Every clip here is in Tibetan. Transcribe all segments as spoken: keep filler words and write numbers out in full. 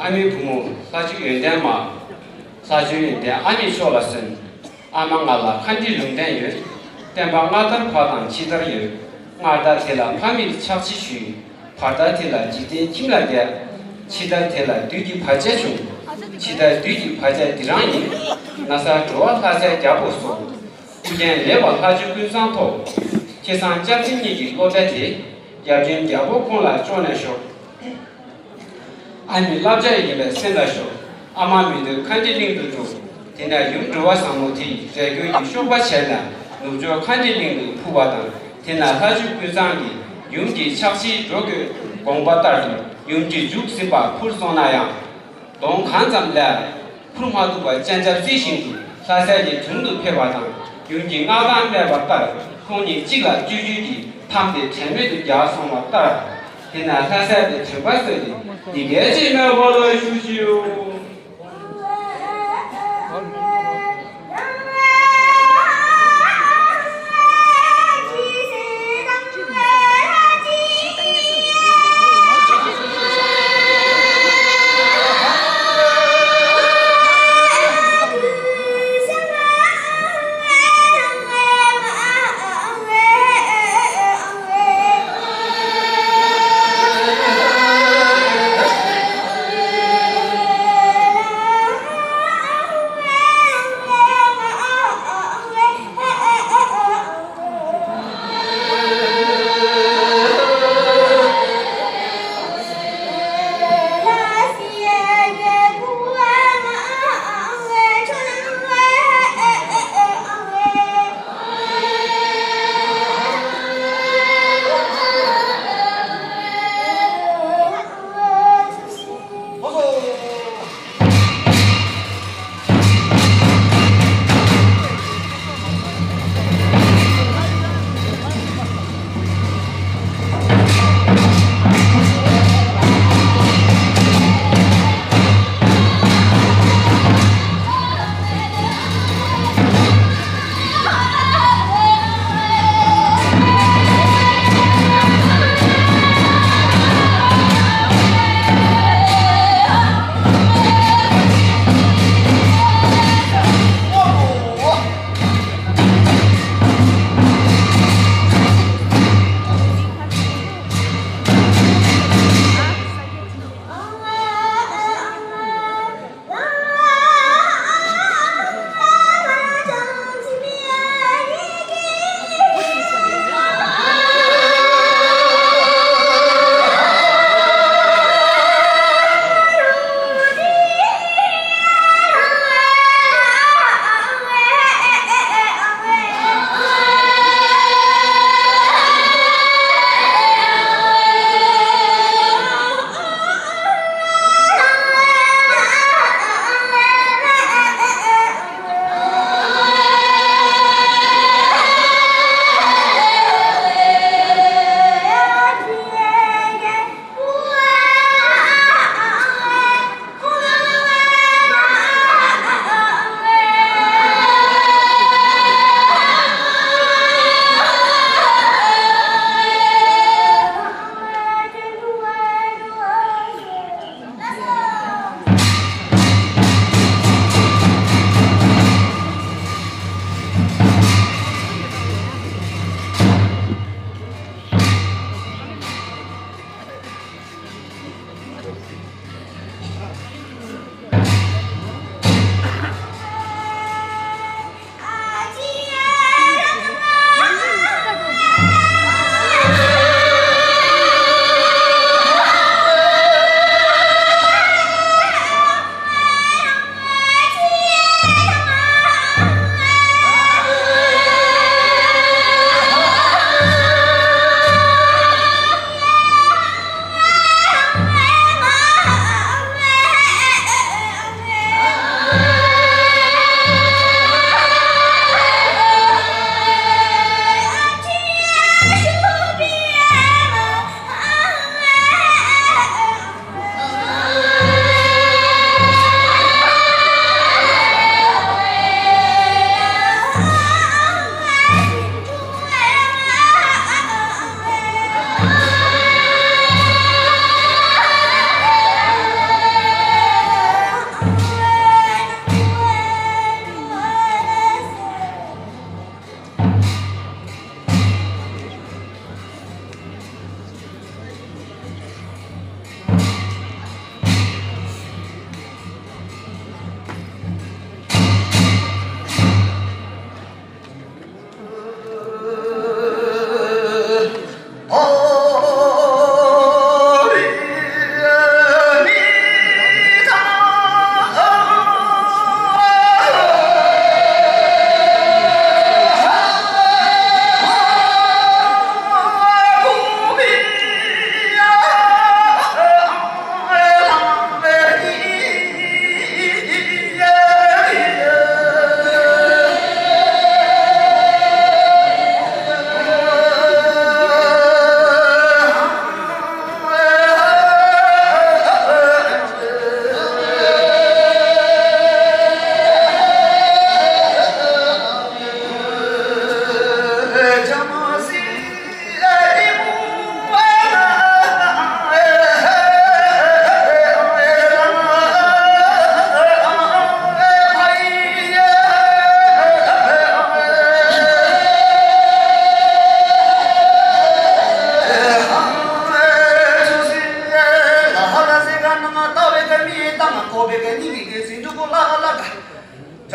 ཨ་མའི་བུ་མོ་ལྷ་ཆོས་ཡོན་ཏན་མ། ལྷ་ཆོས་ཡོན་ཏན་ཨ་མའི་ཕྱོགས་ལ་སོན། ཨ་མ་ང་ལ་མཁའ་འགྲོའི་ལུང་བསྟན་ཡོད། བསྟན་པ་སྔར་ལྟར་བག་དང་ཕྱི་ལྟར་ཡོད། སྔར་ལྟར་དེ་ལ་ཕ་མས་ཕྱག་ཕྱི་ཞུས། བར་ལྟར་དེ་ལ་འཇིག་རྟེན་ཁྱིམ་ལ་བསྡད། ཕྱི་ལྟར་དེ་ལ་བདུད་ཀྱི་བར་ཆད་བྱུང་། ཕྱི་ལྟར་བདུད་ཀྱི་བར་ཆད་འདི་རང་ཡིན། ན་བཟའ་འགྲོ་བ་ལྷ་སྲས་རྒྱལ་པོ་སོགས། ཨུ་རྒྱན་ལེགས་པ་ལྷ་ཆོས་ཀུན་བཟང་ཐོབ། ཁྱེད་ཚང་སྐྱབས་སེམས་གཉིས་ཀྱི་བློ་གཏད་དེ། ཡབ་ཆེན་རྒྱལ་པོ་ཁོང་ལ་ཕྱོགས་ནས་ཞོག། ཨ་མའི་བསླབ་བྱ་ཡིན་པས་གསན་ལ་ཤོག། ཨ་མ་མི་འདོད་མཁའ་འགྲོའི་གླིང་དུ་འགྲོ། དེ་ནས་ཡུམ་འགྲོ་བ་བཟང་མོ་དེས་རས་གོས་ཀྱི་གཤོག་པ་བྱས་ནས་ནུབ་ཕྱོགས་མཁའ་འགྲོའི་གླིང་དུ་འཕུར་བ་དང་། དེ་ནས་ལྷ་ཆོས་ཀུན་བཟང་གིས་ཡུམ་གྱི་ཕྱག་ཕྱིར་འགྲོ་དགོས་དགོངས་པ་ལྟར་དུ་ཡུམ་གྱི་མཇུག་ཟིན་པར་འཕུར་སོང་ན་ཡང་། གདོང་གང་ཙམ་ལས་འཕུར་མ་ཐུབ་པར་སྤྱན་ཆབ་བསིལ་བཞིན་དུ་ལྷ་སྲས་ཀྱི་དྲུང་དུ་ཕེབས་པ་དང་། ཡུམ་གྱིས་མངའ་ཐང་སྨྲས་པ་ལྟར་ཁོང་གཉིས་གཅིག་ལ་བཅོས་བཅོས་ཀྱིས་འཐམས་ཏེ་དྲན་མེད་དུ་བརྒྱལ་སོང་བ་ལྟར། དེ་ནས་ལྷ་སྲས་དེ་དྲན་པ་གསོས་ཏེ་འདི་སྐད་ཅེས་སྨྲས་པ་ལ་ཞུ་ཞིའོ།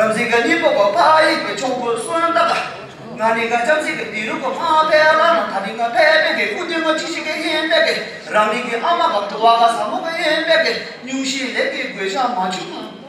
རབ་འཛིན་གྱི་སྙིང་པོ་གོ་ཕ་ཡིག་གི་ཆུང་པོ་སོན་ཏག་ག་ང་ནི་ང་ཅམ་སྲིད་ཀྱི་དེ་རུ་གོ་མ་ཕེ་ལ་ན་ད་ནི་ང་ཕེ་ཕེ་གི་ཀུ་ཏི་ང་ཅི་ཞིག་གི་ཧེ་ཕེ་གི་རང་ནི་གི་ཨ་མ་ག་བྲོ་བ་ག་ས་མོ་གི་ཧེ་ཕེ་གི་སྙུང་གཞི་ལེགས་གི་དགོས་ཤ་མ་བྱུང་།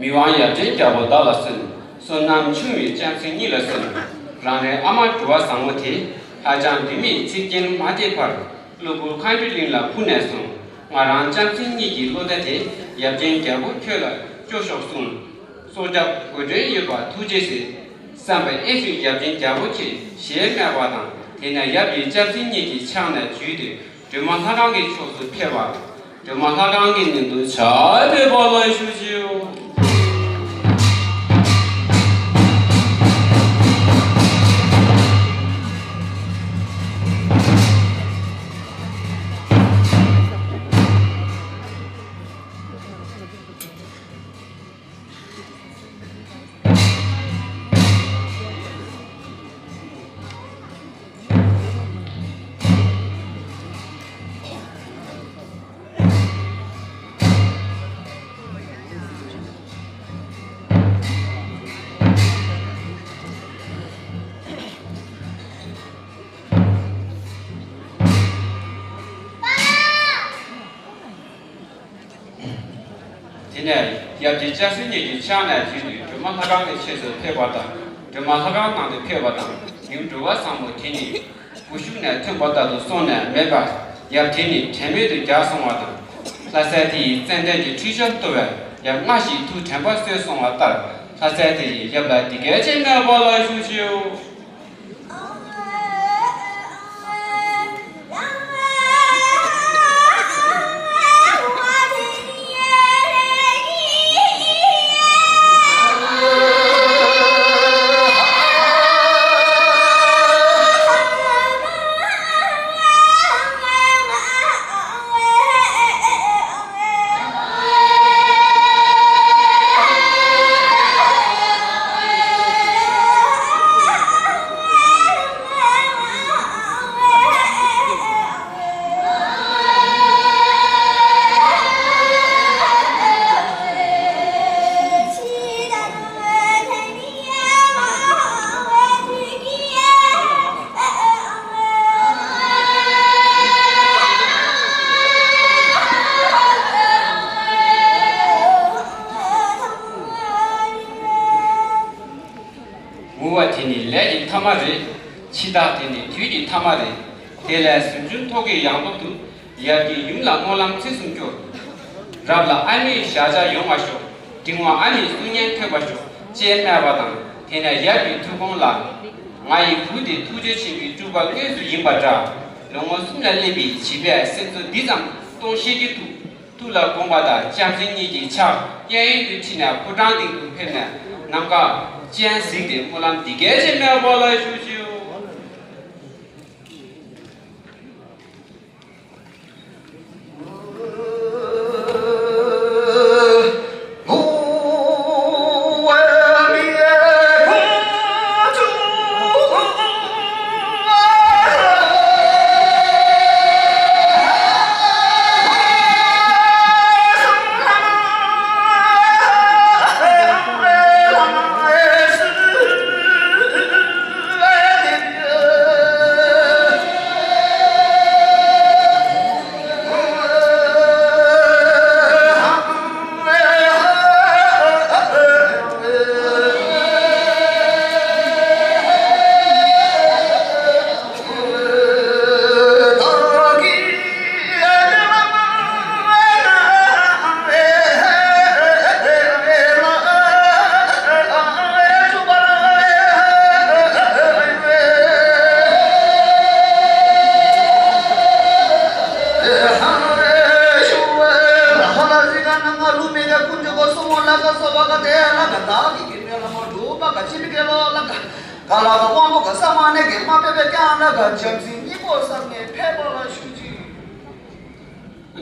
མི་དབང་ཡབ་ཆེན་རྒྱལ་པོ་བདག་ལ་གསོལ། བསོད་ནམས་ཆུང་བའི་ལྕམ་སྲིང་གཉིས་ལ་གསོལ། རང་རེའི་ཨ་མ་འགྲོ་བ་བཟང་མོ་དེ་ཧ་ཅང་བདེ་མོའི་ཚིག་རྒྱན་མ་བརྗེད་པར་གློ་བུར་མཁའ་འགྲོའི་གླིང་ལ་འཕུར་ནས་སོང་། ང་རང་ལྕམ་སྲིང་གཉིས་ཀྱི་བློ་བདེ་དེ་ཡབ་ཆེན་རྒྱལ་པོ་ཁྱོད་ལ་སྐྱོ་ཤོག་གསུངས། སྲོག་སྐྱབས་དགོས་འདྲེན་ཡོད་པ་ཐུགས་རྗེ་ཆེ། བསམ་པའི་ཨེ་ཤུ་ཡབ་ཆེན་རྒྱལ་པོ་ཁྱེད་ཞལ་སྨྲས་པ་དང་། དེ་ནས་ཡབ་ཀྱིས་ལྕམ་སྲིང་གཉིས་ཀྱི་ཕྱག་ནས་འཇུས་ཏེ་སྒྲོལ་མ་ལྷ་ཁང་གི་ཕྱོགས་སུ་ཕེབས་པ། སྒྲོལ་མ་ལྷ་ཁང་གི་ནང་དུ་ཕྱག་འཚལ་བ་ལ་ཞུ་ཞུ། དེ་ནས་ཡབ་ཀྱིས་ལྕམ་སྲིང་གཉིས་ཀྱི་ཕྱག་ནས་འཇུས་ཏེ་སྒྲོལ་མ་ལྷ་ཁང་གི་ཕྱོགས་སུ་ཕེབས་པ་དང་། སྒྲོལ་མ་ལྷ་ཁང་ནང་དུ་ཕེབས་པ་དང་། ཡུམ་འགྲོ་བ་བཟང་མོ་དེ་ནི་སྒུལ་ཤུགས་ནས་ཐོན་པ་ལྟར་དུ་སོང་ནས་མེད་པར་ཡབ་དེ་ནི་དྲན་མེད་དུ་བརྒྱལ་སོང་བ་དང་། ལྷ་སྲས་དེ་ཡིས་ཙན་དན་གྱི་ཁྲུས་ཆབ་གཏོར་བས་ཡབ་སྔར་བཞིན་ཐུགས་དྲན་པ་གསོས་སོང་བ་ལྟར། ལྷ་སྲས་དེ་ཡིས་ཡབ་ལ་འདི་སྐད་ཅེས་སྨྲས་པ་ལ་ཞུ་ཞུ། ངུ་བ་དེ་ནི་ལས་ཀྱི་མཐའ་མ་རེད། འཆི་བདག་དེ་ནི་དུས་ཀྱི་མཐའ་མ་རེད། དེ་ལས་གཟིམ་ཆུང་ཐོག་གི་ཡང་ཐོག་ཏུ། ཡབ་ཀྱིས་ཡུམ་ལ་སྨོན་ལམ་ཚིག་གསུམ་སྐྱོར། རབ་ལ་ཨ་མའི་བཞག་བྱ་ཡོང་བ་ཤོག་འབྲིང་བ་ཨ་མའི་གསུང་སྙན་ཐོས་པ་ཤོག་ཅེས་སྨྲས་པ་དང་། དེ་ནས་ཡབ་ཀྱི་ཐུགས་དགོངས་ལ། ང་ཡི་བུ་དེ་ཐུགས་རྗེ་ཆེན་པོའི་སྤྲུལ་པ་དངོས་སུ་ཡིན་པ་འདྲ། ལོ་ངོ་གསུམ་ལ་སླེབས་པའི་བྱིས་པས་སེམས་གསོ་འདི་ཙམ་གཏོང་ཤེས་ཀྱི་འདུག་ཐུགས་ལ་དགོངས་པ་དང་ལྕམ་སྲིང་གཉིས་ཀྱི་ཕྱག་གཡས་གཡོན་དུ་ཁྲིད་ནས་ཕོ་བྲང་སྟེང་དུ་ཕེབས་ནས་ནམ་མཁའ་སྤྱན་གཟིགས་ཏེ་སྨོན་ལམ་འདི་སྐད་ཅེས་སྨྲས་པ་ལ་ཞུ་ཞུ། ག་ལ་གི་དབང་པོ་གི་ས་མ་ནས་གི་མ་པེ་པེ་ཀྱང་ལ་ག་འཇམ་སྲིན་སྙིང་པོ་བསམ་ནས་ཕེབས་པ་ལ་ཞུ་ཅིག།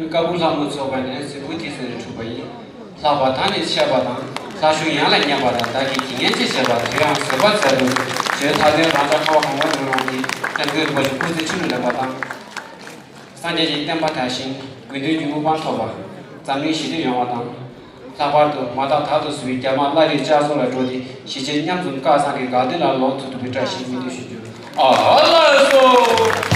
ཀ་བུ་ལྷ་མོ་ཚོགས་པ་ནས་སྲིན་པོ་ཐིག་ཟེར་ནས་འཁྲུངས་པ་ཡིན། ལྷག་པར་ད་ནི་ཆད་པ་དང་ལྷ་ཞུགས་ཡང་ལ་ཉེ་བ་དང་བདག་གིས་ཁྱི་ངན་ཅི་བྱེད་པ་དེ་ཡང་བཟོད་པ་མཛད་དོ། ཞེས་ཐ་དན་རང་ཅག་ཁ་བ་གོང་མའི་ལུང་རང་གིས་ཀུན་དགའ་བོ་ཞིག་སྐུ་ཚེ་ཕྱི་ནས་ལེགས་པ་དང་། སངས་རྒྱས་ཀྱི་བསྟན་པ་དར་ཞིང་དགེ་འདུན་གྱི་དབུ་འཕང་མཐོ་བ། འཛམ་གླིང་ཞི་བདེ་ཡོང་བ་དང་། ལྷག་པར་དུ་མ་དག་དག་ཏུ་བཟུང་བའི་རྒྱ་དམར་བླ་རེའི་ལྕགས་ཟོར་ལ་འགྲོ་སྟེ་ཞི་བྱེད་མཉམ་འཛོམས་བཀའ་གསང་གི་དགའ་སྡེ་ལ་ལོག་ཐུབ་ཐུབ་པའི་བཀྲ་ཤིས་སྨོན་འདུན་ཞུ་རྒྱུ། ཨ་ལགས་སོ།